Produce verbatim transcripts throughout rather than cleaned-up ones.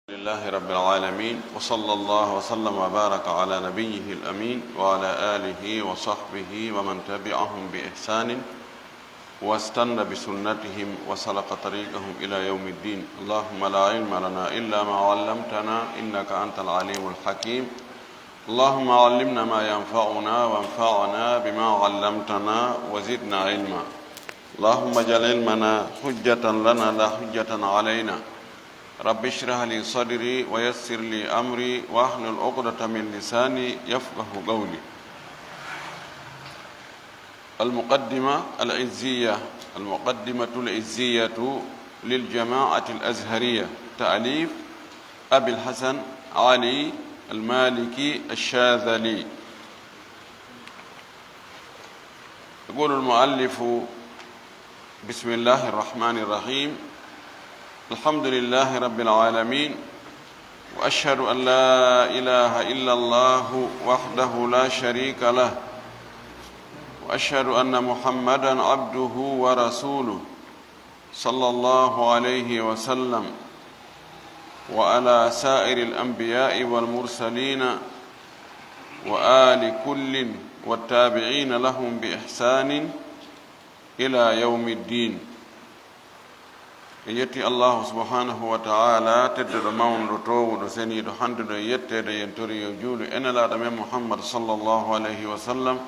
لله رب العالمين، وصلى الله وسلم وبارك على نبيه الأمين وعلى آله وصحبه ومن تبعهم بإحسان واستن بسنتهم وسلك طريقهم إلى يوم الدين. اللهم لا علم لنا إلا ما علمتنا إنك أنت العليم الحكيم. اللهم علمنا ما ينفعنا وانفعنا بما علمتنا وزدنا علما. اللهم اجعل علمنا حجة لنا لا حجة علينا. رب اشرح لي صدري ويسر لي أمري واحلل عقدة من لساني يفقه قولي. المقدمة العزية، المقدمة العزية للجماعة الأزهرية، تأليف أبي الحسن علي المالكي الشاذلي. يقول المؤلف: بسم الله الرحمن الرحيم. الحمد لله رب العالمين، وأشهد أن لا إله إلا الله وحده لا شريك له، وأشهد أن محمدا عبده ورسوله، صلى الله عليه وسلم، وعلى سائر الأنبياء والمرسلين، وآل كل، والتابعين لهم بإحسان إلى يوم الدين. En yetti Allahu subhanahu wa ta'ala, tedduɗo, mawnuɗo, toowuɗo, seniiɗo, handuɗo e yetteede, yen tori yo juulu e Nelaaɗo men Muhammad sallallahu alayhi wa sallam.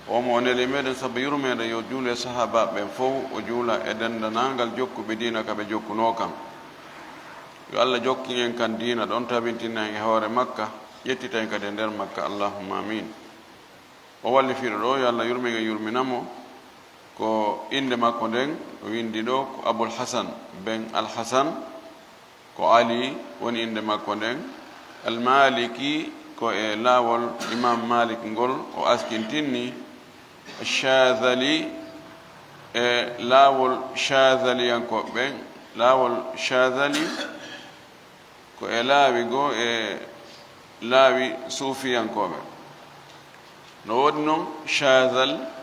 O mo o neli meɗen sabu yurmeende, yo juulu e sahaabaaɓe ɓen fow, o juula e denndaangal jokkuɓe diina ka ɓe jokkunoo kan. Yo Allah jokkin en kan diina ɗon, tabintina en e hoore makka, ƴettita en kadi e nder makka. Allahumma amin. O wallifiiɗo ɗo, yo Allah yurmin e yurmina mo, ko innde makko nden o winndi ɗo ko Abul Hasan ben Al Hasan, ko Ali woni innde makko nden. Al Maliki, ko e laawol Imam Malik ngol o askintinni. Shazali, e laawol Shazaliyankooɓe ɓen. Laawol Shazali ko e laawi goo e laawi suufiyankooɓe. No woodi non Shazal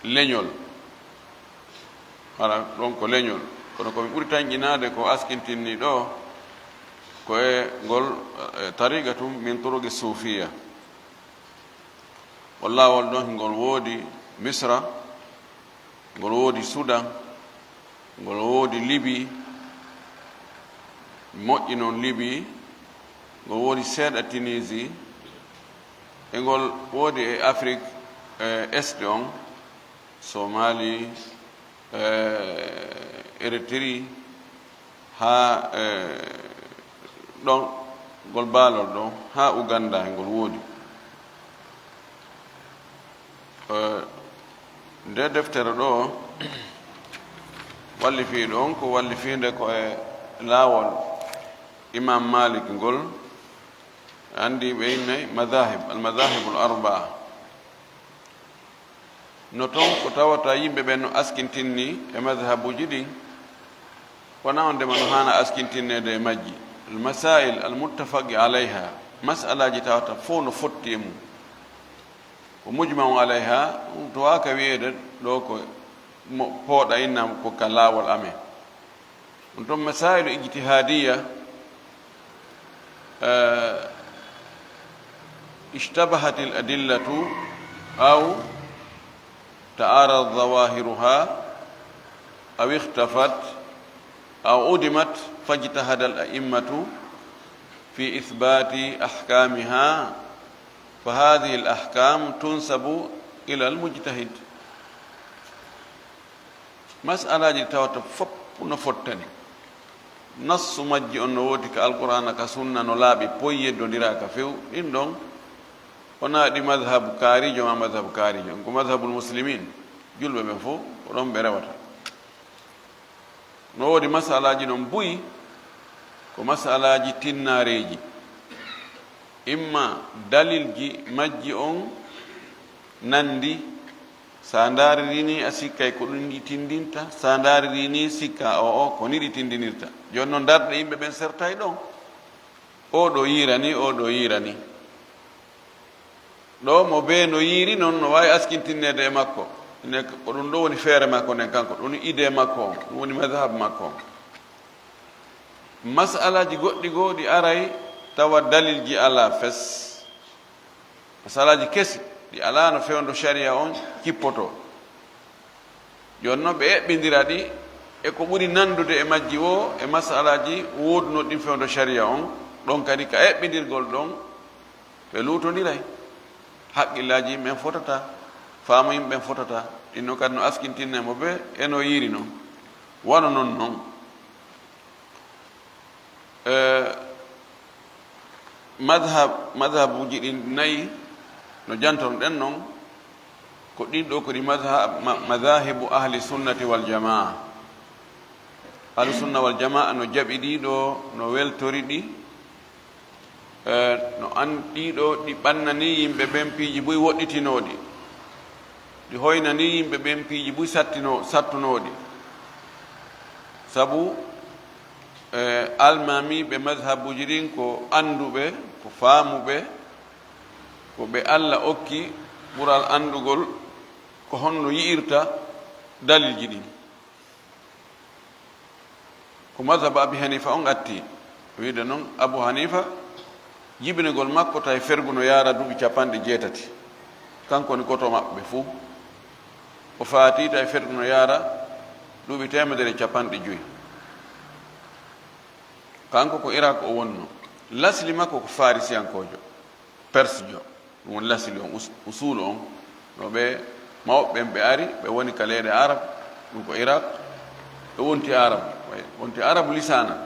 leñol, hara ɗon ko leñol, kono ko mi ɓuri tanƴinaade ko askintinni ɗo ko e ngol, e, tariqatu min turuqi suufiya. O laawol ɗon ngol woodi Misra, ngol woodi Sudan, ngol woodi Libi, moƴƴi non Libi, ngol woodi seeɗa Tunisie, e ngol woodi e Afrique, e, Est on, Somali, e, Eritri, haa, e, ɗon, ngol baalol ɗon, haa Uganda e ngol woodi. E, nde deftere ɗo wallifiiɗo on ko wallifiinde ko e laawol Imam Malik ngol, anndi ɓe innay madahib, al madahibul arbaa. No ton ko tawata yimɓe ɓen no askintinni e madhabuuji ɗin, wonaa on ndema no haana askintinneede e majji. Al masail al muttafaqi alayha, mas'alaaji tawata fow no fotti e mum. Ko mujma'un alayha, ɗum towaaka wiyeede ɗo ko mo pooɗa inna ko ka laawol amen. Ɗum ton masailu ijtihadiya, eh, اشتبهت الأدلة أو تعارضت ظواهرها أو اختفت أو عدمت فاجتهد الأئمة في إثبات أحكامها، فهذه الأحكام تنسب إلى المجتهد. Mas'alaaji ɗi tawata fof no fottani. Nassu majji on no woodi ka Alqur'aana, ka Sunna, no laaɓi poy, yeddondiraaka few. Ɗin ɗon, wonaa ɗi madhabu kaarijo maa madhabu kaarijo. Ko madhabul muslimin, julɓe ɓen fof, ko ɗon ɓe rewata. No woodi mas'alaaji non buy, ko mas'alaaji tinnaareeji. Imma dalilji majji on nandi, sa ndaaririi ni a sikkay ko ɗum ɗi tindinta, sa ndaaririi ni sikka o o ko ni ɗi tindinirta. Jooni non darɗe yimɓe ɓen sertay ɗon. Oo ɗoo yiira ni, oo ɗoo yiira ni. Ɗo mo bee no yiiri non, no waawi askintinneede e makko. Ne ko ɗum ɗo woni feere makko nden kanko, ɗum woni idée makko on, ɗum woni madhab makko on. Masalaaji goɗɗi goo ɗi aray tawa dalilji alaa fes. Masalaaji kesi ɗi alaa no fewndo sharia on kippotoo. Jooni non ɓe eɓɓindira ɗi e ko ɓuri nandude e majji woo e masalaaji woodunooɗi ɗin fewndo sharia on. Ɗon kadi ka eɓɓindirgol ɗon ɓe luutondiray. Haqqillaaji yimɓe ɓen fotataa, faamu yimɓe ɓen fotataa. Ɗin non kadi no askintinee mo ɓe e no yiiri non. Wano non non. Eh, madhab, madhabuuji ɗin nayi no jantoruɗen non, ko ɗin ɗoo ko ɗi madhab, ma-, madhahibu ahli sunnati wal jamaa. Ahlu sunna wal jamaa no jaɓi ɗi ɗoo, no weltori ɗi, eh, no an-, ɗi ɗoo ɗi ɓannani yimɓe ɓen piiji buy woɗɗitinooɗi. Ɗi hoynani yimɓe ɓen piiji buy sattino-, sattunooɗi. Sabu, eh, almaamiiɓe madhabuuji ɗin ko annduɓe, ko faamuɓe, ko ɓe Alla okki ɓural anndugol ko honno yi'irta dalilji ɗin. Ko mazhab Abi Hanifa on atti. Wiide non, Abu Hanifa, jibinegol makko tawi fergu no yaara duuɓi capanɗe jeetati. Kanko woni goto maɓɓe fuu. O faati tawi fergu no yaara duuɓi teemedere e capanɗe joyi. Kanko ko Irak o wonno. Lasli makko ko Farisiyankoojo. Persjo, ɗum woni lasli on, us-, usulu on, no ɓe mawɓe ɓen ɓe ari, ɓe woni ka leyɗe Arab, ɗum ko Iraq, ɓe wonti Arab, ɓe wonti Arabu lisaana.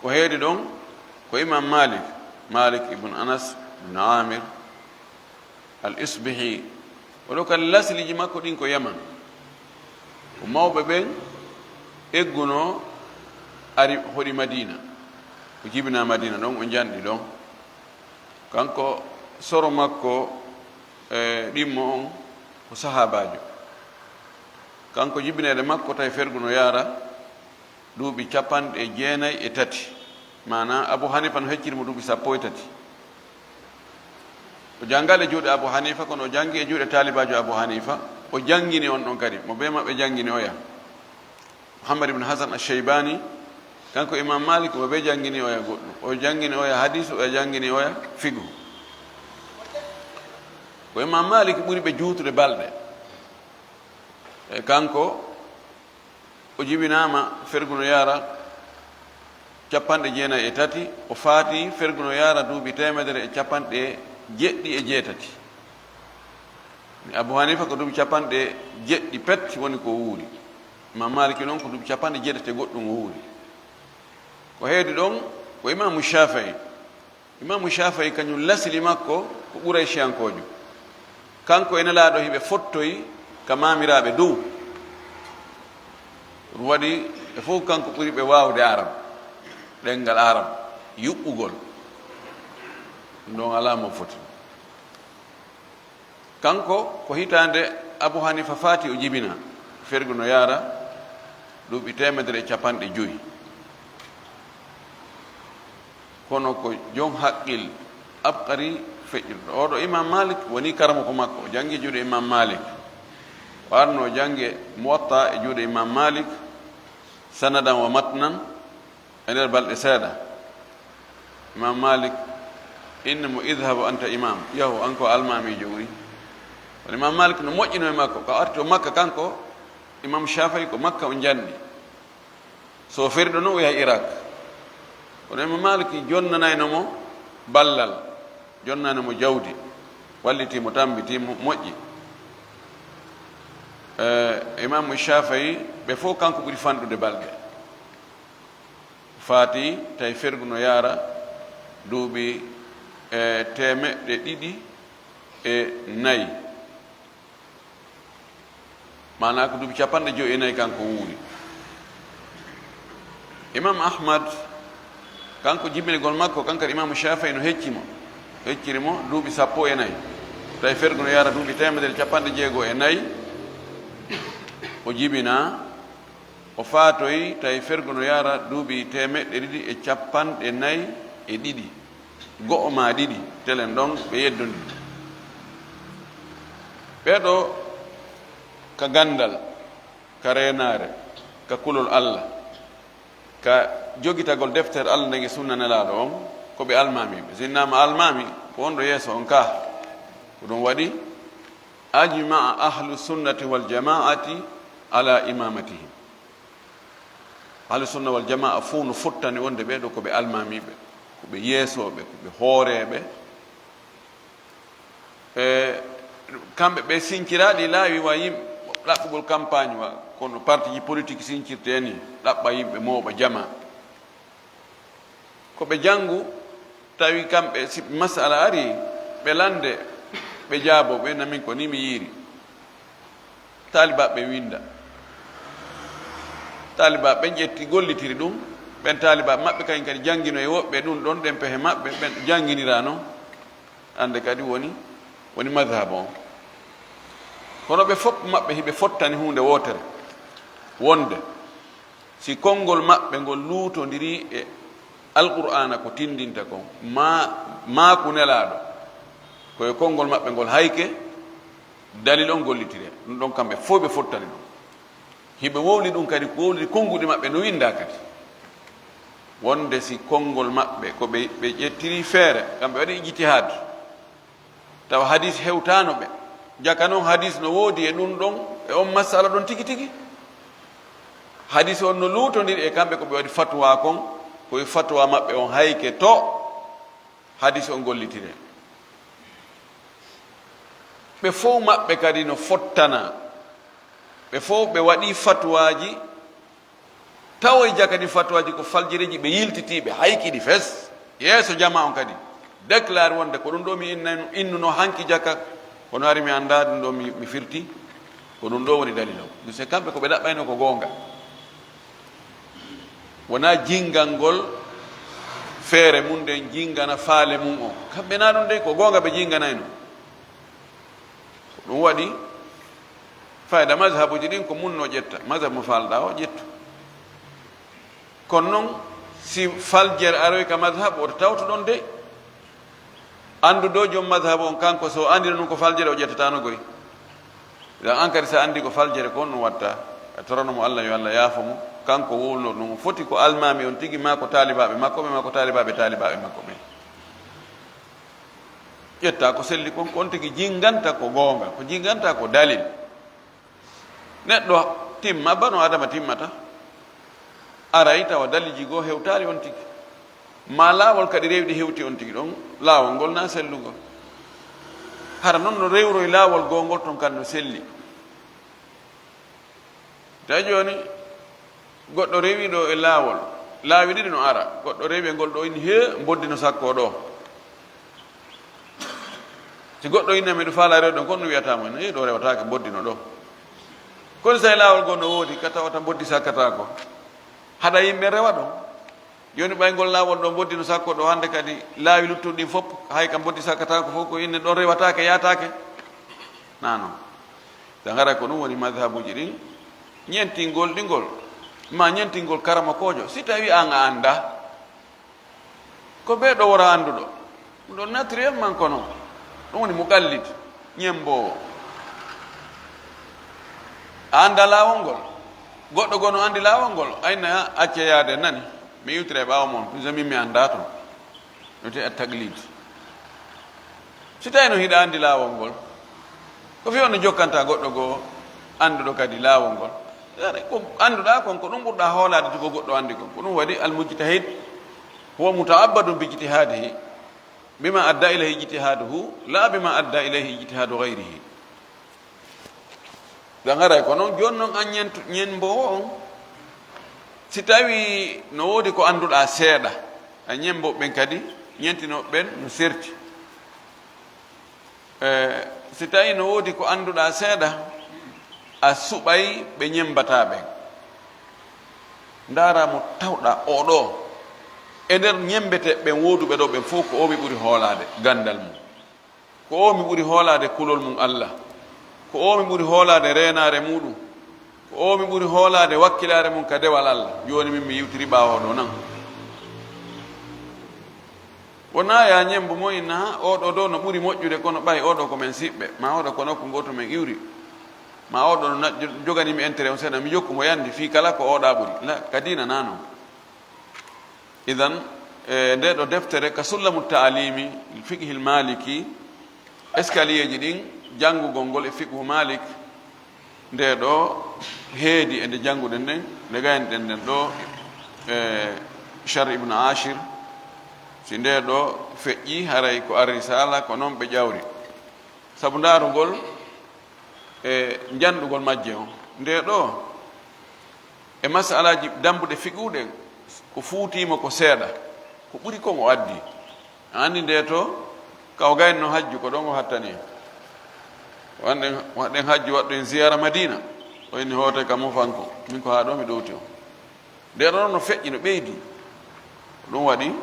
Ko heedi ɗon, ko Imam Malik, Malik ibn Anas ibn Amir al-Isbihi, oɗo kadi lasliji makko ɗin ko Yaman. Ko mawɓe ɓen eggunoo, ari hoɗi Madina. O jibinaa Madina ɗon, o janɗi ɗon. Kanko soro makko e ɗimmo on ko sahaabaajo. Kanko jibineede makko tawi fergu no yaara duuɓi capanɗe jeenay e tati. Maanaa Abu Hanifa no hecciri mo duuɓi sappo e tati. O janngaali e juuɗe Abu Hanifa, kono o janngi e juuɗe taalibaajo Abu Hanifa. O janngini on ɗon kadi, mo bee maɓɓe janngini oya. Muhammad ibn Hasan Ash-Shaybani, kanko Imam Malik, mo bee janngini oya goɗɗum. O janngini oya hadiisu, o janngini oya fiqhu. Ko Imam Malik ɓuri ɓe juutude balɗe. E kanko, o jibinaama fergu no yaara capanɗe jeenay e tati, o faati fergu no yaara duuɓi teemedere e capanɗe jeɗɗi e jeetati. Abu Hanifa ko duuɓi capanɗe jeɗɗi pet woni ko o wuuri. Imam Maliki noon ko duuɓi capanɗe jeetati e goɗɗum o wuuri. Ko heedi ɗoon ko Imaamu Shaafi'i. Imaamu Shaafi'i kañum lasli makko ko Qurayshiyankoojo. Kanko e Nelaaɗo hiɓe fottoyi ka maamiraaɓe dow. Ɗum waɗi ɓe fof kanko ɓuri ɓe waawde Arab, ɗemngal Arab, yuɓɓugol. Ɗum ɗoon alaa mo foti. Kanko ko hitaande Abu Hanifa faati o jibina, fergu no yaara duuɓi teemedere e capanɗe joyi. Kono ko jom haqqil abqari feƴƴirɗo. Oɗo Imam Malik woni karamoko makko, o janngi juuɗe Imam Malik. O arno o janngi Muwatta e juuɗe Imam Malik, sanadan wa matnan, e nder balɗe seeɗa. Imam Malik inni mo, "Idhab anta imam, yahu, an ko almaamiijo ɓuri." Kono Imam Malik no moƴƴino e makko, ka arti o Makka kanko, Imam Shaafi'i ko Makka o janni. So o feri ɗo no o yaha Irak. Kono Imam Malik jonnanayno mo ballal, jonnayno mo jawdi, wallitii mo, tambitii mo, moƴƴi. Eh, Imam Shaafi'i, ɓe fof kanko ɓuri fanɗude balɗe. Faati tawi fergu no yaara duuɓi, eh, teemeɗɗe ɗiɗi e nayi. Maanaa ko duuɓi capanɗe joyi e nayi kanko wuuri. Imam Ahmad, kanko jibinegol makko, kanko kadi Imaamu Shaafi'i no hecci mo, hecciri mo duuɓi sappo e nayi. Tawi fergu no yaara duuɓi teemedere capanɗe jeego e nayi. O jibinaa, o faatoyi, tawi fergu no yaara duuɓi teemeɗɗe ɗiɗi e capanɗe nayi e ɗiɗi. Go'o maa ɗiɗi, telen ɗon ɓe yeddondiri. Ɓee ɗoo ka ganndal, ka reenaare, ka kulol Alla, Ka jogitagol deftere Allah nden e sunna Nelaaɗo on, ko ɓe almaamiiɓe. So innama almaami, ko wonɗo yeeso on ka. Ko ɗum waɗi, ajma'a ahlu sunnati wal jama'ati ala imamatihim. Ahlu sunna wal jama'a fof no fottani wonde ɓee ɗoo ko ɓe almaamiiɓe, ko ɓe yeesooɓe, ko ɓe hooreeɓe. E kamɓe ɓe sinciraaɗi laawi wa yimɓe ɗaɓɓugol campagne wa, kono parti ji politique sincirte ni, ɗaɓɓa yimɓe mooɓa jama. Ko ɓe janngu, tawi kamɓe si masala ari, ɓe lande, ɓe jaabo, ɓe na min ko ni mi yiiri. Taalibaaɓe ɓe winda. Taalibaaɓe ɓen ƴetti, gollitiri ɗum. Ɓen taalibaaɓe maɓɓe kañum kadi janngino e woɓɓe ɗum ɗon, ɗen pehe maɓɓe, ɓen jannginira non. Hannde kadi woni, woni madhab on. Kono ɓe fof maɓɓe hiɓe fottani huunde wootere. Wonde, si konngol maɓɓe ngol luutondiri e Alqur'aana ko tindinta kon, maa, maaku Nelaaɗo, ko e konngol maɓɓe ngol hayke, dalil on gollitire. Ɗum ɗon kamɓe fof ɓe fottani ɗum. Hiɓe wowli ɗum kadi, ko wowliri konnguɗi maɓɓe no winda kadi. Wonde si konngol maɓɓe ko ɓe, ɓe ƴettiri feere, kamɓe waɗi ijtihaad. Tawa hadis hewtaano ɓe. Jaka noon hadis no woodi e ɗum ɗon, e on masala ɗon tigi tigi. Hadis on no luutondiri e kamɓe ko ɓe waɗi fatwa kon, ko e fatwa maɓɓe on hayke to hadis on gollitire. Ɓe fof maɓɓe kadi no fottana. Ɓe fof ɓe waɗi fatwaaji. Tawoy jaka ɗi fatwaaji ko faljireeji ɓe yiltitiiɓe, haykiɗi fes. Yeeso jama on kadi déclare wonde ko ɗum ɗo mi inna-, innuno hanki jaka, kono hari mi anndaa ɗum ɗo mi, mi firti. Ko ɗum ɗo woni dalil on. Ɗum c'est kamɓe ko ɓe ɗaɓɓayno ko goonga. Wonaa jinngangol feere mum nden, jinngana faale mum on. Kamɓe na ɗum de, ko goonga ɓe jinnganayno. Ko ɗum waɗi fayda mazhabuji ɗin ko mum no ƴetta. Mazhab mo faalɗaa o ƴettu. Kono noon, si faljere aroy ka mazhab, woto tawtu ɗon de. Annduɗo joom mazhab on, kanko so anndino ɗum ko faljere, o ƴettataano goy. Idan an kadi so anndi ko faljere ko on ɗum watta, a torano mo Allah, yo Allah yaafo mo. Kanko wowlno ɗum, foti ko almaami on tigi, maa ko taalibaaɓe makko ɓe, maa ko taalibaaɓe taalibaaɓe makko ɓe. Ƴetta ko selli kon, kon tigi jinnganta ko goonga, ko jinnganta ko dalil. Neɗɗo timma bano Adama timmata, aray tawa dalilji goo hewtaali on tigi. Ma laawol kadi rewɗi hewti on tigi ɗon, laawol ngol na sellugol. Hara noon no rewroy laawol goo ngol ton kan no selli. Tawi jooni, goɗɗo rewi ɗo e laawol, laawi ɗiɗi no ara, goɗɗo rewi e ngol ɗo ini, hee, mboddi no sakkoo ɗo. Si goɗɗo inni, miɗo faalaa rewde ɗon, kono ɗum wiyata mo, hee, ɗo rewataake, mboddi no ɗo. Kono so tawi laawol ngol no woodi, ka tawata mboddi sakkataako, haɗa yimɓe rewa ɗon. Jooni ɓay ngol laawol ɗo mboddi no sakkoo ɗo, hannde kadi laawi luttuɗi ɗin fof, hay ka mboddi sakkataako fof, ko inne ɗon rewataake, yaataake. Na non. Sa ngara ko ɗum woni madhabuji ɗin, ñentingol ɗi ngol, ma ñentingol karamokoojo, si tawi an a anndaa, ko ɓe ɗo wora annduɗo, ɗum ɗon naturellement kono, ɗum woni muqallid, ñemboowo. A anndaa laawol ngol, goɗɗo goo no anndi laawol ngol, ayna acce yaade nani, mi iwtira e ɓaawo mon, puisque min mi anndaa ton. Ɗum wiyetee at-taqlid. Si tawii noon hiɗa anndi laawol ngol, ko fii honno jokkantaa goɗɗo goo annduɗo kadi laawol ngol? Yaani, ko annduɗaa kon, ko ɗum ɓurɗaa hoolaade ko goɗɗo anndi kon. Ko ɗum waɗi al-mujtahid huwa muta'abbadun bi ijtihadihi, bima adda ilayhi ijtihaduhu, la bima adda ilayhi ijtihadu ghayrihi. Ɗa ngaray ko noon, jooni noon an ñentu-, ñemboowo on, si tawii no woodi ko annduɗaa seeɗa, a ñembooɓe ɓen kadi, ñentinooɓe ɓen no serti. E, si tawii no woodi ko annduɗaa seeɗa, a suɓay ɓe ñembataa ɓen. Ndaaraa mo tawɗaa oo ɗoo. E nder ñembeteeɓe ɓen wooduɓe ɗoo ɓen fof, ko oo mi ɓuri hoolaade ganndal mum. Ko oo mi ɓuri hoolaade kulol mum Allah. Ko oo mi ɓuri hoolaade reenaare muuɗum. Ko oo mi ɓuri hoolaade wakkilaare mum ka dewal Allah. Jooni min mi iwtiri ɓaawo ɗoo nan. Wonaa ya ñemmbo mo inna, oo ɗoo ɗoo no ɓuri moƴƴude, kono ɓay oo ɗoo ko men siɓɓe. Ma oo ɗoo ko nokku gooto men iwri. Ma oo ɗoo no na-, jo-, jogani mi intérêt on seeɗa, mi jokku mo yandi fii kala ko oo ɗaa ɓuri. La, ka diina na non. Idan, e nde ɗo deftere ka Sullamu Taalimi Fiqhil Maliki, escalier ji ɗin janngugol ngol e fiqhu Malik, nde ɗo heedi e nde jannguɗen ɗen, nde gaynoɗen ɗen ɗo e Shar ibn Ashir, si nde ɗo feƴƴi, haray ko Ar-Risala, ko noon ɓe ƴawri. Sabu ndaarugol e njanɗugol majje on. Nde ɗo, e masalaaji dambuɗe fiqhu ɗen, ko fuutiima ko seeɗa, ko ɓuri kon o addi. A anndi nde to, ka o gayno hajju, ko ɗon o hattani. Waɗɗen, waɗɗen hajju, waɗɗen ziyara Madina, o inni hoote ka mo fanko, min ko haa ɗo mi ɗowti on. Nde ɗo no feƴƴi, no ɓeydi. Ko ɗum waɗi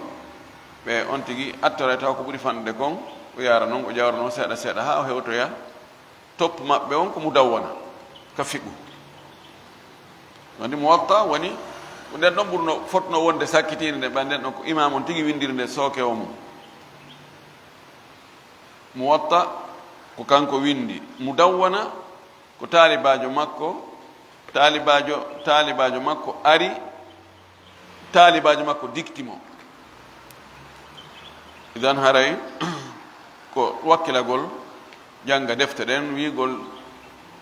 ɓe on tigi attoray taw ko ɓuri fanɗude kon, o yaara non, o jawra non seeɗa seeɗa haa o hewtoya. Topp maɓɓe on ko Mudawwana ka fiqhu. Woni Muwatta woni ko nden ɗon ɓurno, fotno wonde sakkitiinde nde, ɓay nden ɗon ko imaam on tigi winndiri nde sooke o mum. Muwatta ko kanko winndi. Mudawwana ko taalibaajo makko, taalibaajo, taalibaajo makko ari, taalibaajo makko dikti mo. Idan haray ko wakkilagol jannga defte ɗen, wi'ugol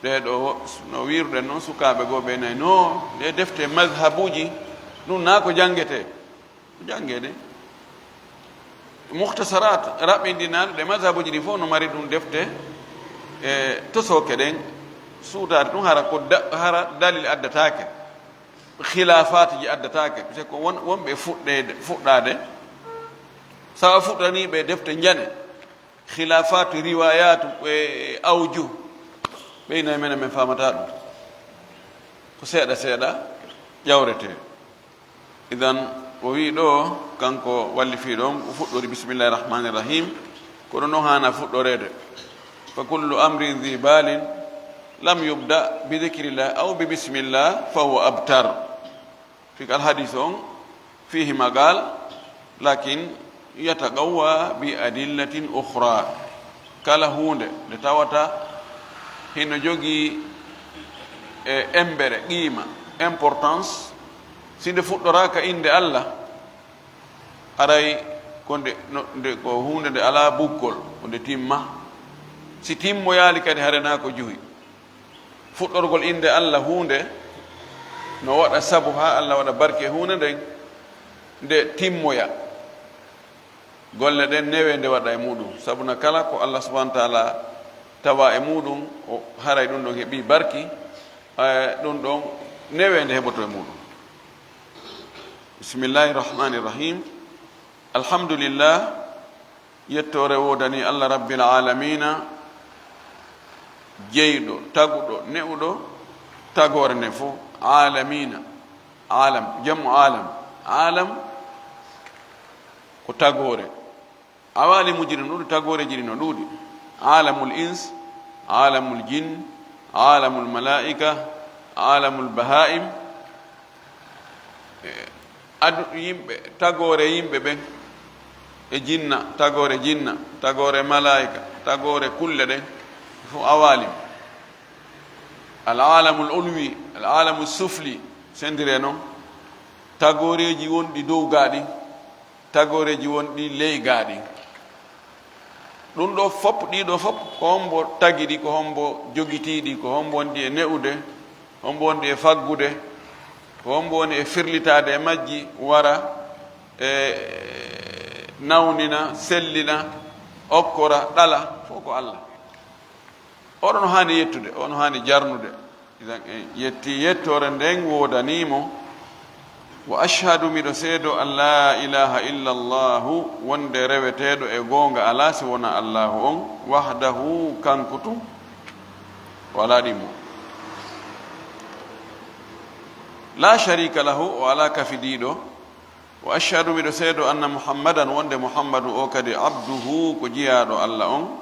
ɗee ɗo, no wi'ruɗen non, sukaaɓe goo ɓe nayi, no ɗee defte mazhabuuji, ɗum naa ko janngetee. Ko janngeede. Mukhtasarat, raɓɓinɗinaaɗe, ɗe mazhabuuji ɗin fof no mari ɗum defte, e tosooke ɗen, suudaade ɗum hara ko da-, hara dalil addataake, khilaafaatuji addataake, parce que won, wonɓe fuɗɗeede, fuɗɗaade, sawa fuɗɗanii ɓe defte njane, khilaafaatu riwaayaatu e awju, ɓe ina men, men faamataa ɗum. Ko seeɗa seeɗa ƴawretee. Idan, o wi'i ɗo, kanko wallifiiɗo on, o fuɗɗori bismillahi rahmani rahim, kono no haana fuɗɗoreede. Fa kullu amrin dhi balin lam yubda bi dhikrillah aw bi bismillah fa huwa abtar. Fika alhadis on fihi magal, lakin yataqawwa bi adillatin ukhra. Kala huunde nde tawata hino jogii e embere, qiima, importance, si nde fuɗɗoraaka innde Allah, haray ko nde, no, nde, ko huunde nde alaa buggol, ko nde timma. Si timmoyaali kadi, haray naa ko juhi. Fuɗɗorgol innde Allah huunde no waɗa sabu haa Allah waɗa barke huunde nden, nde timmoya. Golle ɗen newee nde waɗa e muɗum. Sabuna kala ko Allah subhanahu wa taala tawa e muɗum, o haray ɗum ɗon heɓi barki, eh, ɗum ɗon newee nde heɓoto e muɗum. Bismillahi rahmani rahim. Alhamdulillah. Yettoore woodani Allah Rabbil Aalamiina, jeyɗo, taguɗo, ne'uɗo, tagoore nde fof. Aalamiina, aalam, jamu aalam. Aalam ko tagoore. Awaalimuuji no ɗuuɗi, tagooreeji ɗi no ɗuuɗi. Aalamul ins, aalamul jin, aalamul malaa'ika, aalamul bahaa'im. E adu yimɓe, tagoore yimɓe ɓen, e jinna, tagoore jinna, tagoore malaa'ika, tagoore kulle ɗen, fof awalim. Al aalamul ulwi, al aalamul sufli, senndire noon, tagooreeji wonɗi dow gaa ɗin, tagooreeji wonɗi ley gaa ɗin. Ɗum ɗo fof, ɗii ɗo fof, ko hombo tagi ɗi, ko hombo jogitii ɗi, ko hombo wondi e ne'ude, hombo wondi e faggude, ko hombo woni e firlitaade e majji, wara e nawnina, sellina, okkora, ɗala, fof ko Allah. Oɗo no haani yettude, o no haani jarnude. Idan en yetti yettoore nden woodanii mo. Wa ashhadu, miɗo seedo, an laa ilaaha illa Allaahu, wonde reweteeɗo e goonga alaa si wonaa Allaahu on, wahdahu, kanko tun, o alaa ɗimmo. Laa shariika lahu, o alaa kafidiiɗo. Wa ashhadu, miɗo seedo, anna Muhammadan, wonde Muhammadu o kadi, abduhu, ko jiyaaɗo Allah on,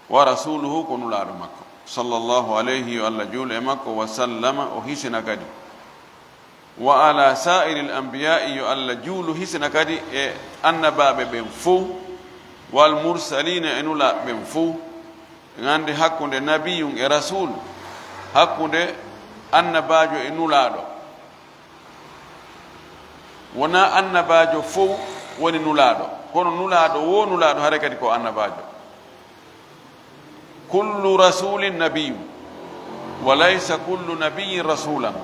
wa rasuluhu, ko nulaaɗo makko, sallallahu alayhi, yo Allah juulu e makko, wa sallama, o hisina kadi. Wa ala sa'iril anbiya'i, yo Allah juulu hisina kadi e annabaaɓe ɓen fow, wal mursalina, e nulaaɓe ɓen fow. En anndi hakkunde nabiyun e rasul, hakkunde annabaajo e nulaaɗo. Wonaa annabaajo fow woni nulaaɗo, kono nulaaɗo woo nulaaɗo haray kadi ko annabaajo. Kullu rasulin nabiyyu, wa laysa kullu nabiyyin rasulan.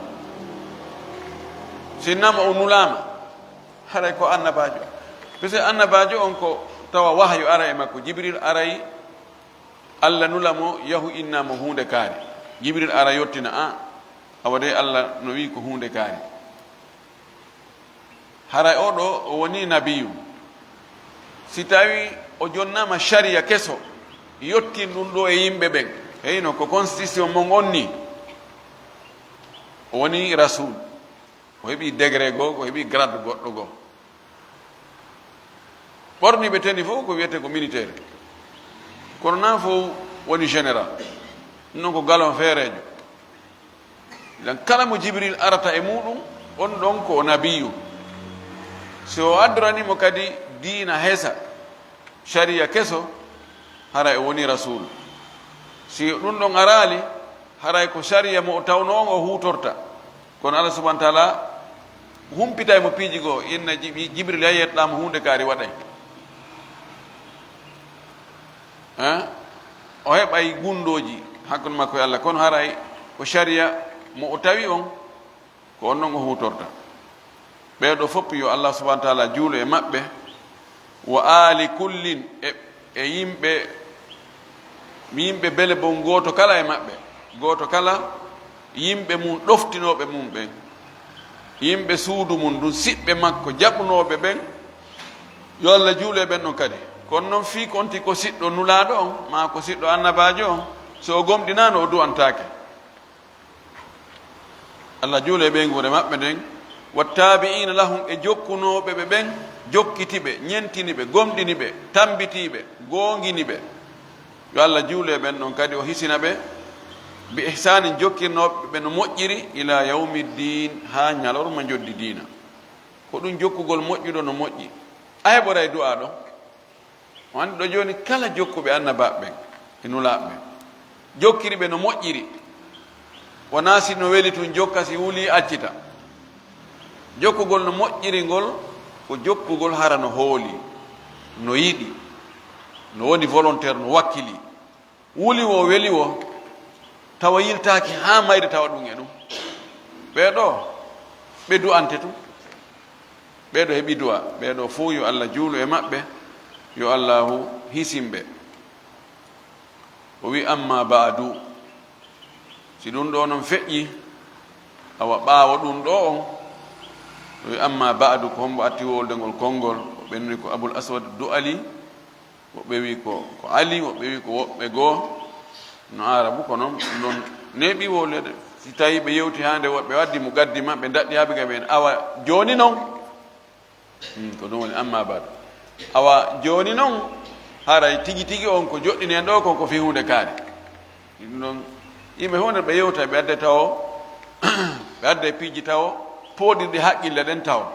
Sinnama o nulaama, haray ko annabaajo. Parce que annabaajo on ko tawa wahayu ara e makko, Jibril aray, Allah nula mo, yahu inna mo huunde kaari. Jibril ara yottina, a, awa de Allah no wi'i ko huunde kaari. Haray oo ɗoo o wonii nabiyyu. Si tawii o jonnaama sariya keso, yottin ɗum ɗoo e yimɓe ɓen. Heyno ko constitution mon on nii. O wonii rasul. O heɓii degré goo, o heɓii grade goɗɗo goo. Ɓorniiɓe tenue fof ko wiyetee ko militaire. Kono naa fof woni général. Ɗum ɗon ko galon feereejo. Idan kala mo Jibril arata e muuɗum, on ɗon ko o nabiyyu. Si o addoranii mo kadi diina hesa, sariya keso, haray o woni rasul. Si ɗum ɗon araali, haray ko sariya mo o tawnoo on o huutorta. Kono Allah subhanahu wa taala humpitay mo piiji goo, inna Jibi-, Jibril yettaa mo huunde kaari waɗay. Hein? O heɓay gunndooji hakkunde makko e Allah, kono haray ko sariya mo o tawi on, ko on non o huutorta. Ɓee ɗoo fof yo Allah subhanahu wa taala juulu e maɓɓe, wa aali kullin, e, e yimɓe, yimɓe bele bon gooto kala e maɓɓe, gooto kala yimɓe mum ɗoftinooɓe mum ɓen, yimɓe suudu mum ndun, siɓɓe makko jaɓunooɓe ɓen, yo Allah juulu e ɓen ɗon kadi. Kono non fii ko on tigi ko siɗɗo nulaaɗo on, maa ko siɗɗo annabaajo on, so o gomɗinaano o du'antaake. Allah juulu e ɓeynguure maɓɓe nden, wattaabi'iina lahum, e jokkunooɓe ɓe ɓen, jokkiti ɓe, ñentini ɓe, gomɗini ɓe, tambitii ɓe, goongini ɓe. Yo Allah juulu e ɓen ɗon kadi, o hisina ɓe, bi ihsaanin, jokkirnooɓe ɓe no moƴƴiri, ilaa yawmi ddiin, haa ñalorma njoddi diina. Ko ɗum jokkugol moƴƴuɗo no moƴƴi. A heɓoray du'aa ɗon. O anndi ɗo jooni kala jokkuɓe annabaaɓe ɓen e nulaaɓe ɓen, jokkiri ɓe no moƴƴiri. Wonaa si no weli tun jokka, si wulii accita. Jokkugol no moƴƴiri ngol ko jokkugol hara no hooli, no yiɗi, no woni volontaire, no wakkili. Wuli wo, weli wo, tawa yiltaaki haa mayde tawa ɗum e ɗum. Ɓee ɗoo, ɓe du'ante tun. Ɓee ɗoo heɓi du'a. Ɓee ɗoo fow yo Allah juulu e maɓɓe, yo Allaahu hisin ɓe. O wi'i, "Amma ba'du." Si ɗum ɗoo non feƴƴi, awa ɓaawo ɗum ɗoo on, o wi'i, "Amma ba'du, ko hombo atti wolde ngol konngol?" O ɓenni ko Abul Aswad Du'ali. Woɓɓe wi'i ko, ko Ali, woɓɓe wi'i ko woɓɓe goo. No Aarabu ko non, ɗum ɗon neeɓi wowleede. Si tawii ɓe yewti haa nde woɓɓe waddi mo gaddi maɓɓe, ndaɗɗi haa ɓe ngaɓi en. Awa jooni non, hmm, ko ɗum woni amma ba'du. Awa jooni non, haray tigi tigi on ko joɗɗini en ɗoo kon ko fii huunde kaari. Ɗum ɗon, yimɓe fof nde ɓe yewta, ɓe adda tawo, ɓe adda piiji tawo, pooɗirɗi haqqille ɗen tawo.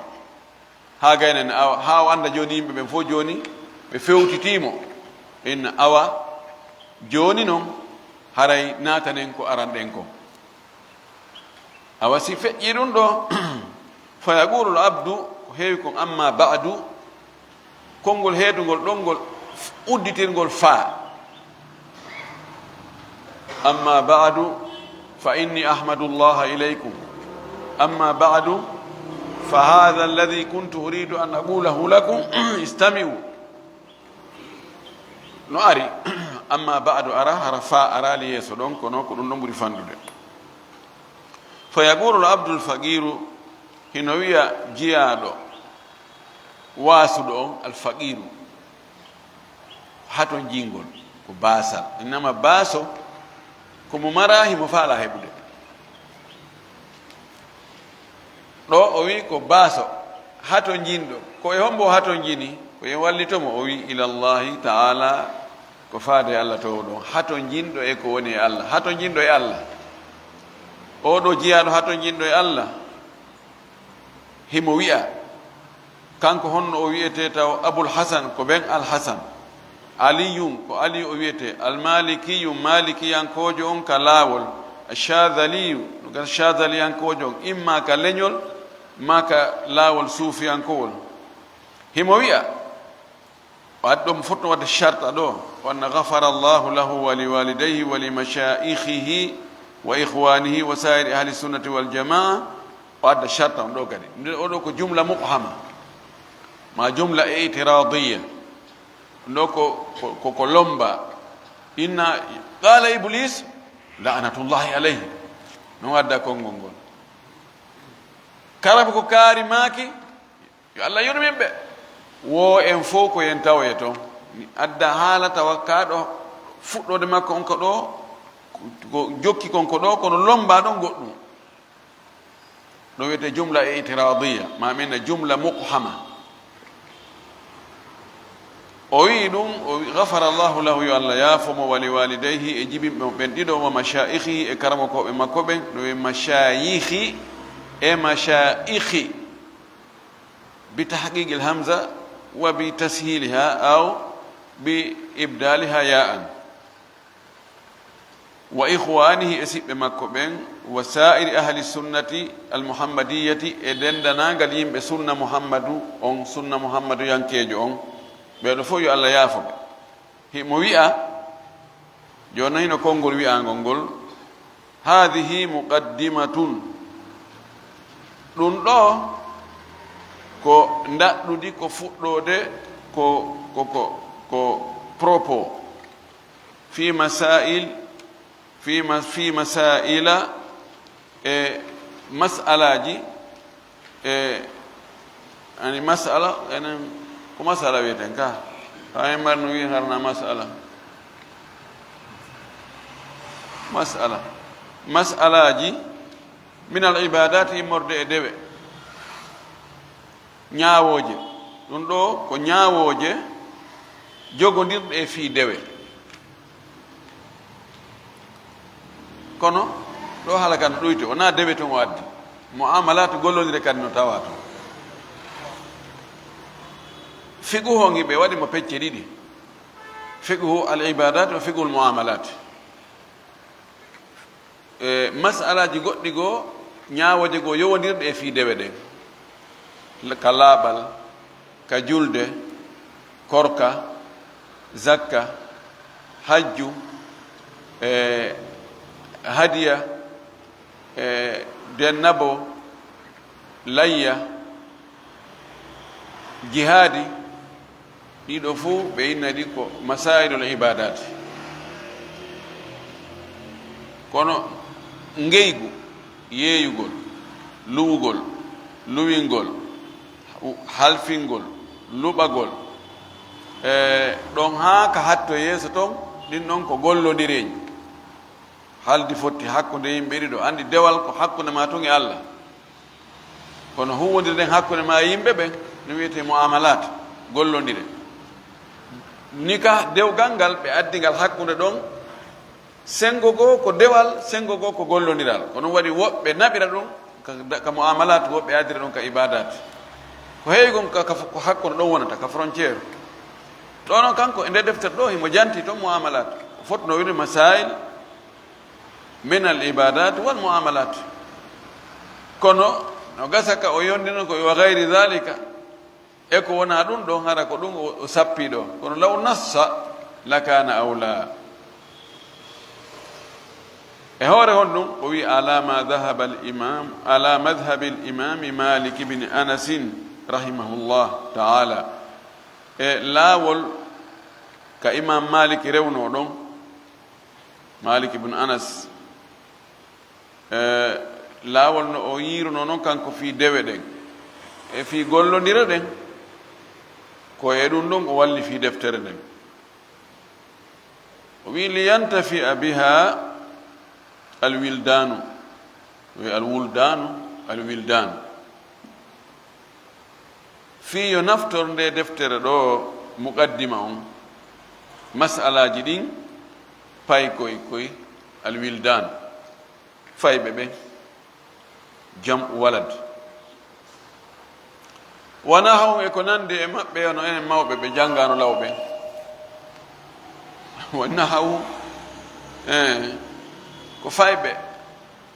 Haa gayna ne, awa, haa o annda jooni yimɓe ɓen fof jooni ɓe fewtitii mo. Inna awa jooni non haray naatanen ko aranɗen kon. Awa si feƴƴii ɗum ɗoo, fa yaqulul abdu, ko heewi kon amma ba'du, konngol heedungol ɗon ngol udditirngol faa. Amma ba'du, fa inni ahmadullaha ilaykum. Amma ba'du, fa hadha alladhi kuntu uridu an aqulahu lakum, istami'u. No ari, amma ba'du ara, hara faa araali yeeso ɗon, kono ko ɗum ɗon ɓuri fanɗude. Fa yaqulu al abdul faqiru, hino wi'a jiyaaɗo waasuɗo on, al faqiru. Hatonjingol ko baasal. Innama baaso ko mo maraa, himo faalaa heɓude. Ɗo o wi'i ko baaso hatonjinɗo. Ko e hombo o hatonjini? Ko e wallito mo? O wi'i, ilallahi ta'ala, ko faade e Allah to ɗon. Hatonjinɗo e ko woni e Allah. Hatonjinɗo e Allah. Oo ɗo jiyaaɗo hatonjinɗo e Allah. Himo wi'a, kanko honno o wi'etee taw? Abul Hasan, ko ben Al Hasan. Aliyun, ko Ali o wi'etee. Al Malikiyyu, Malikiyankoojo on ka laawol. Ash-Shadhaliyu, no gan Shadhaliyankoojo on, imma ka leñol, Maka laawol suufiyankowol. Himo wi'a, o addi ɗo, mo fotno wadde sharta ɗo, o anna, "Ghafara Allahu lahu wa li walidayhi wa li mashayikhihi wa ikhwanihi wa sa'iri ahli sunnati wal jamaa." O adda sharta on ɗo kadi. Nde o ɗo ko jumla muqhama, ma jumla i'tiradiyya. Ɗo ko, ko, ko, ko lomba. Inna, qala Iblis, la'natullahi alayhi. No wadda konngol ngol. Kala ko kaari maaki, yo Allah yurmin ɓe. Wo en fof ko en tawoye toon. Mi adda haala tawa kaa ɗo fuɗɗoode makko on ko ɗo, ko jokki kon ko ɗo, kono lomba ɗon goɗɗum. Ɗum wiyetee jumla itiradiya, ma min jumla muqhama. O wi'i ɗum, o wi'i, "Ghafara Allahu lahu", yo Allah yaafo mo, "wa li walidayhi", e jibinɓe mo ɓen ɗiɗo, "wa mashayikhihi", e karamokooɓe makko ɓen. Ɗum wi'i mashayikhi e mashayikhi, bi tahqiqil hamza wa bi tashiliha aw bi ibdaliha ya'an. "Wa ikhwanihi", e siɓɓe makko ɓen, "wa sa'iri ahli sunnati al muhammadiyyati", e denndaangal yimɓe sunna Muhammadu on, sunna Muhammadu yankeejo on, ɓee ɗo fof yo Allah yaafo ɓe. Himo wi'a, jooni hino konngol wi'angol ngol, "Haadihi muqaddimatun." Ɗum ɗo ko ndaɗɗudi, ko fuɗɗoode, ko, ko, ko, ko propos. Fi masail, fi ma-, fi masaila, e mas'alaaji, e, ani mas'ala, enen ko mas'ala wiyeten ka. Tawa en mari no wi'i harna mas'ala. Mas'ala. Mas'alaaji min al ibadat, immorde e dewe. Ñaawooje. Ɗum ɗo ko ñaawooje jogondirɗe e fii dewe. Kono ɗo haala kan ɗoyte, wonaa dewe tun o addi. Mu'amalat gollondire kadi no tawa ton. Fiqhu on hiɓe waɗi mo pecce ɗiɗi. Fiqhu al ibadat wa fiqhu al mu'amalat. E mas'alaaji goɗɗi goo, ñaawooje goo yowondirɗe e fii dewe ɗen, ka laaɓal, ka julde, korka, zakka, hajju, e hadiya, e dennabo, layya, jihaadi, ɗiɗo fuu ɓe inna ɗi ko masailul ibadat. Kono ngeygu, yeeyugol, luwugol, luwingol, halfingol, luɓagol, e ɗon haa ka hatto yeeso ton, ɗin ɗon ko gollondireeji. Haldi fotti hakkunde yimɓe ɗiɗo, anndi dewal ko hakkunde maa tun e Allah. Kono huuwondirden hakkunde maa e yimɓe ɓen, ɗum wiyetee mu'amalat, gollondire. Nikah, dewgal ngal ɓe addi ngal hakkunde ɗon, senngo goo ko dewal, senngo goo ko gollondiral. Ko ɗum waɗi woɓɓe naɓira ɗum ka, ka mu'amalat, woɓɓe addira ɗum ka ibadat. Ko heewi kon ka, ka, ko hakkunde ɗon wonata, ka frontière. Ɗo noon kanko e nder deftere ɗo himo janti toon mu'amalat. Ko fotnoo wiide masail min al ibadat wal mu'amalat. Kono no gasa ka o yondino ko wa gayri dhalika, e ko wonaa ɗum ɗo, hara ko ɗum o, o sappi ɗo. Kono law nassa lakana awla. E hoore honɗum? O wi, "Ala ma dhahaba al imam, ala madhhabi al imami Malik ibn Anas rahimahullah ta'ala." E laawol ka Imam Malik rewnoo ɗon, Malik ibn Anas, e laawol no o yiirunoo non kanko fii dewe ɗen, e fii gollondire ɗen, ko e ɗum ɗon o walli fii deftere nden. O wi, "Liyantafi'a biha al wildanu." O wi, "Al wuldanu, al wildanu." Fii yo naftor nde deftere ɗo, muqaddima on, mas'alaaji ɗin, pay koy, koy al wildan, fayɓe ɓe, jam'u walad. Wa nahawhum, e ko nandi e maɓɓe, ono enen mawɓe ɓe janngaano law ɓe. Wa nahawu, eh, ko fayɓe.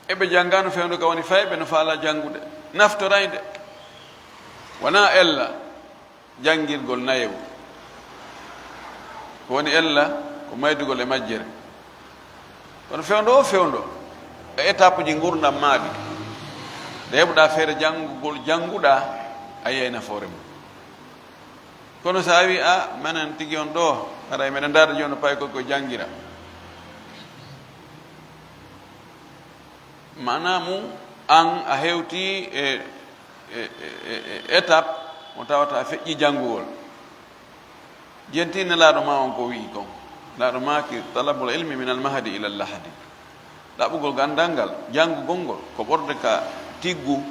Eɓe janngaano fewndo ka woni fayɓe no faala janngude, naftoray nde. Wonaa ella janngirgol nayewu. Ko woni ella, ko maydugol e majjere. Kono fewndo o fewndo, e étape ji ngurdam maaɗi, nde heɓuɗaa feere janngugol, jannguɗaa, a yiyay nafoore mum. Kono so a wii, "A, menen tigi on ɗo, haray meɗen ndaarde jooni no paykooki ko janngira." Maanaa mum, aan a hewtii e, e, e, e étape mo tawata a feƴƴii janngugol. Jentii Nelaaɗo maa on ko wi'i kon. Nelaaɗo maaki, "Talabul ilmi minal mahdi ilal lahdi." Ɗaɓɓugol ganndal ngal, janngugol ngol, ko ɓurde ka tiggu,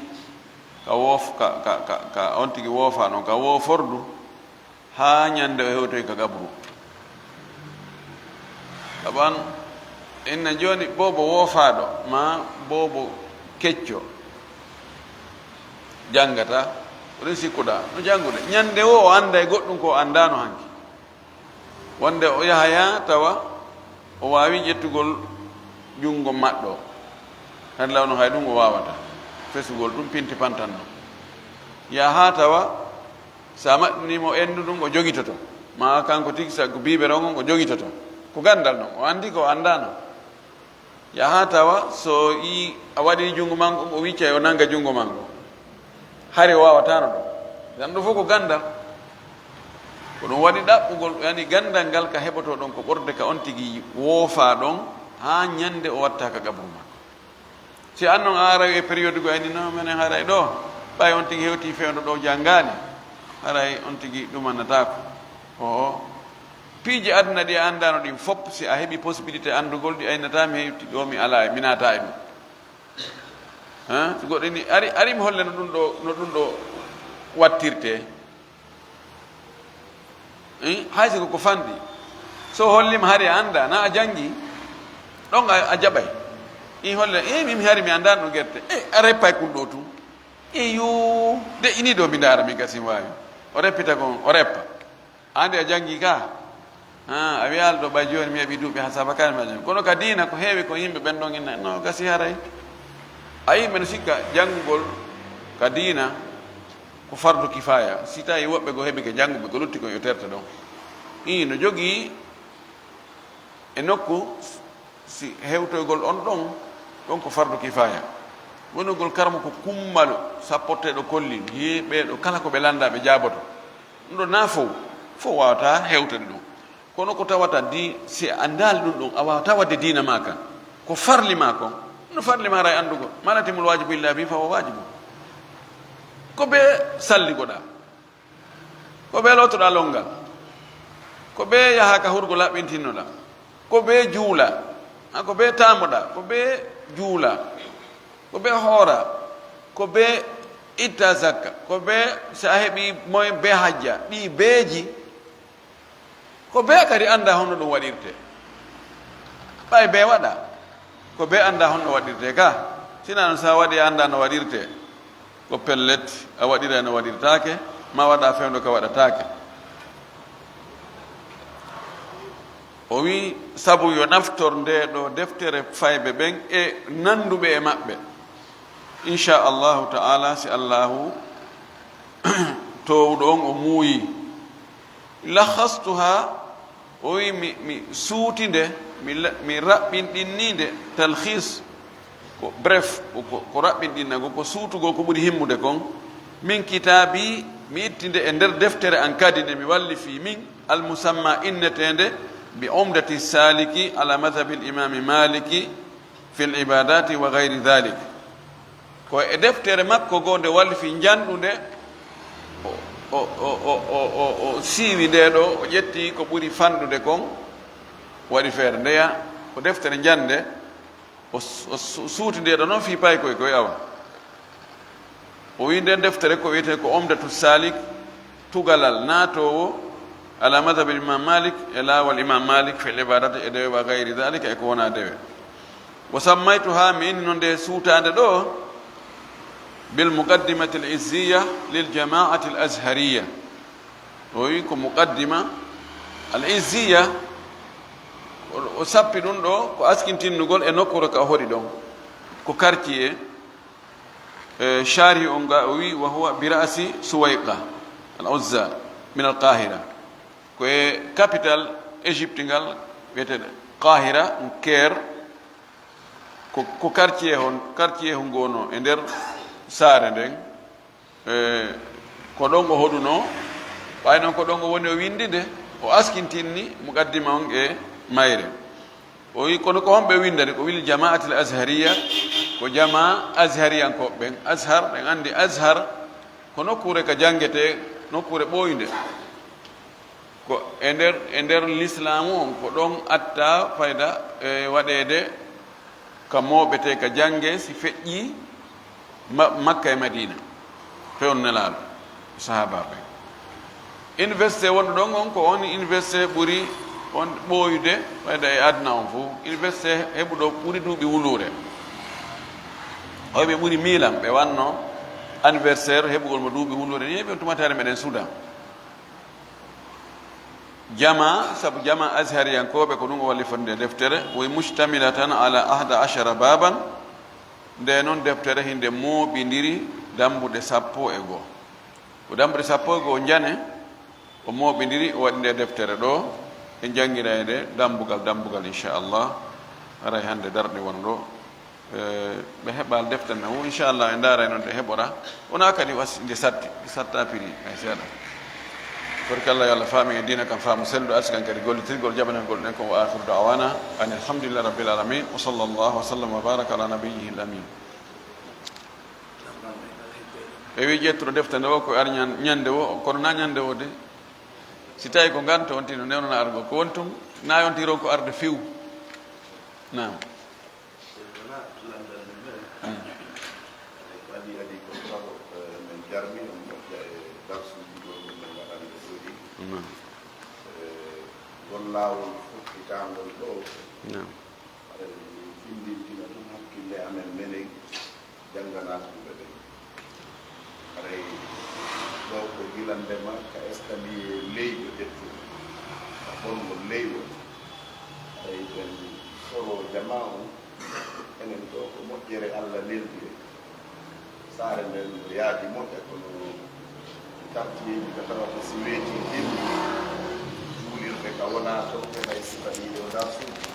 ka woof-, ka, ka, ka, ka on tigi woofaa ɗon, ka woofordu, haa ñannde o hewtoy ka qabru. Sabu an, inna jooni boobo woofaaɗo, maa boobo kecco, janngata, ko ɗum sikkuɗaa, no janngude. Ñannde woo o annday goɗɗum ko o anndaano hanki. Wonde o yahaya tawa o waawi ƴettugol junngo maɗɗo. Kadi lawno hay ɗum o waawata. Fesugol ɗum pinti pantanno. Yaha tawa so a maɓɓinii mo enndu ndun o jogitoto. Maa kanko tigi sago biiberon on o jogitoto. Ko ganndal non. O anndi ko o anndaano. Yaha tawa so i a waɗi junngo makko, o wiccay o nannga junngo makko. Hari o waawataano ɗum. Tan ɗum fof ko ganndal. Ko ɗum waɗi ɗaɓɓugol, yani ganndal ngal ka heɓotoo ɗon ko ɓurde ka on tigi woofaa ɗon haa ñannde o watta ka qabru makko. Si an non a aray e période go yani, "Non, menen haray ɗo, ɓay on tigi hewti fewndo ɗo janngaani, haray on tigi ɗumannataako." Oo. Piiji aduna ɗi a anndaano ɗin fof, si a heɓi possibilité anndugol ɗi, aynata mi hewti ɗo, mi alaa, mi naata e ɗum. Hein? So goɗɗo ni ari, ari mi holle no ɗum ɗo, no ɗum ɗo wattirte. Hein? Hay si ko ko fandi. So hollima hari a annda, na a janngi, ɗon a, a jaɓay. I holle, "Eh, min mi hari mi annda no gerte." Eh, a reppay kun ɗo tun. Eh, yo, de ini ɗo mi ndaara mi gasi mi waawi. O reppita kon, o reppa. Ande a janngi ka? Ha, a wiyaali ɗo ɓay jooni mi heɓi duuɓi haa saba kadi mi janngi. Kono ka diina ko heewi ko yimɓe ɓen ɗon inna, no gasi haray. A yimɓe no sikka janngugol ka diina ko fardu kifaya. Si tawi woɓɓe go heɓi ke jannguɓe ko lutti ko yo terte ɗon. Ii no jogii e nokku si hewtoygol on ɗon, ɗon ko fardu kifaya. Wonugol karmo ko kummalu sappotteeɗo kolli, yee ɓee ɗo kala ko ɓe lannda ɓe jaaboto. Ɗum ɗo na fow, fow waawata hewtude ɗum. Kono ko tawata di, si a anndaali ɗum ɗon, a waawata waɗde diina maa kan. Ko farli maa kon, no farli maa ray anndugol. Ma latimul waajibu illa bi fa huwa waajibu. Ko ɓe salligoɗaa. Ko ɓe lootoɗaa lonngal. Ko ɓe yaha ka hurgo laɓɓintinnoɗaa. Ko ɓe juula. Ha, ko ɓe taamoɗaa. Ko ɓe juula. Ko ɓe hoora. Ko ɓe itta zakka. Ko ɓe, si a heɓi moyen, ɓe hajja. Ɗi beeji. Ko ɓe kadi annda honno ɗum waɗirte. Ɓay ɓe waɗa. Ko ɓe annda honno waɗirte ka. Sina non sa waɗi a annda no waɗirte. Ko pellet, a waɗiray no waɗirtaake, ma waɗa fewndo ka waɗataake. O wi'i, sabu yo naftor nde ɗo deftere fayɓe ɓen e nannduɓe e maɓɓe. Inchallahu ta'ala, si Allahu toowuɗo on o muuyi. Lakhastuha, o wi mi, mi suuti nde, mi la-, mi raɓɓinɗinni nde, talkhis, ko bref, ko, ko, ko raɓɓinɗinnago, ko suutugol ko ɓuri himmude kon, min kitaabi, mi itti nde e nder deftere an kadi nde mi wallifii min, al musamma inneteende bi Umdati Saliki ala madhabi al imami Maliki fil ibadati wa ghayri dhalik. Ko e deftere makko goo nde wallifi njanɗunde, o, o, o siiwi nde ɗo, o ƴetti ko ɓuri fanɗude kon, waɗi feere. Ndeya ko deftere njannde, o s-, o su-, suuti nde ɗo noon fii paykoy koy awa. O wi nden deftere ko wiyetee ko Umdatu Salik, tugalal naatoowo ala madhabil Imam Malik, e laawol Imam Malik, fil ibadati, e dewe, wa gayri dhalika, e ko wonaa dewe. Wa sammaytuha, mi inni noon nde suutaande ɗo, bil muqaddimati al izziya lil jama'ati al azhariya. O wi ko muqaddima al izziya, o, o sappi ɗum ɗo, ko askintinnugol e nokkuure ka o hoɗi ɗon, ko quartier. E, Shari on ga o wi, "Wa huwa bi ra'si Suwayqa al Uzza min al Qahira." Ko e capital Égypte ngal, wiyeteeɗo Qahira, Caire. Ko, ko quartier hon, quartier hon gono e nder saare nden. E, ko ɗon o hoɗuno, ɓay noon ko ɗon o woni o windi nde, o askintinni muqaddima on e mayre. O wi, "Kono ko honɓe windani?" Ko wili Jama'atil Azhariya, ko jama Azhariyankooɓe ɓen. Azhar, ɗen anndi Azhar ko nokkuure ka janngete, nokkuure ɓooynde. Ko e nder, e nder Lislaamu on, ko ɗon atta fayda e waɗeede ka mooɓete, ka jannge, si feƴƴii Ma-, Makka e Madiina, fewndo Nelaaɗo, sahaabaaɓe. Université wonɗo ɗon on, ko on université ɓuri on ɓooyude fayda e aduna on fof. Université heɓuɗo ɓuri duuɓi wuluure. Hoyɓe ɓuri Milan, ɓe wanno anniversaire heɓugol mo duuɓi wuluure ni, heɓi on tumatare meɗen Sudan. Jama, sabu jama Azhariyankooɓe ko ɗum o walli fotde deftere, woy mustamilatan ala ahda ashara baban. Nde noon deftere hinde mooɓindiri dambuɗe sappo e goo. Ko dambuɗe sappo e goo njane, o mooɓindiri, o waɗi nde deftere ɗo, en janngira e nde dambugal, dambugal, inchallah. Haray hannde darɗe won ɗo. Eh, ɓe heɓal defte men o, inchallah, en ndaara e noon ɗe heɓora. Wona kadi was-, nde satti, nde satta piri, hay seeɗa. Barkalla, yo Allah faami en diina kan faamu selluɗo, arsi kan kadi gollitirgol, jaɓanagol ɗen kon. Wa akhiru da'wana anil hamdulillahi rabbil alamin. Wa sallallahu wa sallam wa baraka ala nabiyyihi al amin. Ɓe wi ƴettuɗo defte nde o ko ar ñan-, ñande o, kono na ñande o de. Si tawi ko nganta on tino newnana argol, ko woni tun, na on tiro ko arde few. Naam. Wona landal men men. Mm. Adi, adi ko sabu, eh, men jarni on moƴƴa e darsuuji ɗo min men ngaɗani ɓe jooɗi. Naam. Eh, ngol laawol fuɗɗitangol ɗo. Naam. Haray min findintina ɗum hakkille amen menen, janngana ɗum ɓe ɓen. Haray ɗo ko gila ndema ka escalier leyɗo ƴettuɗo, ka bonngol leyɗo. Haray ɓen soro jama on, enen ɗo ko moƴƴere Allah neldire. Saare nden no yaadi moƴƴa, kono quartierji ka tawata si weeti himɓe, juulirde ka wona ton, ɓe hay sifa ɗiɗo darsuuji.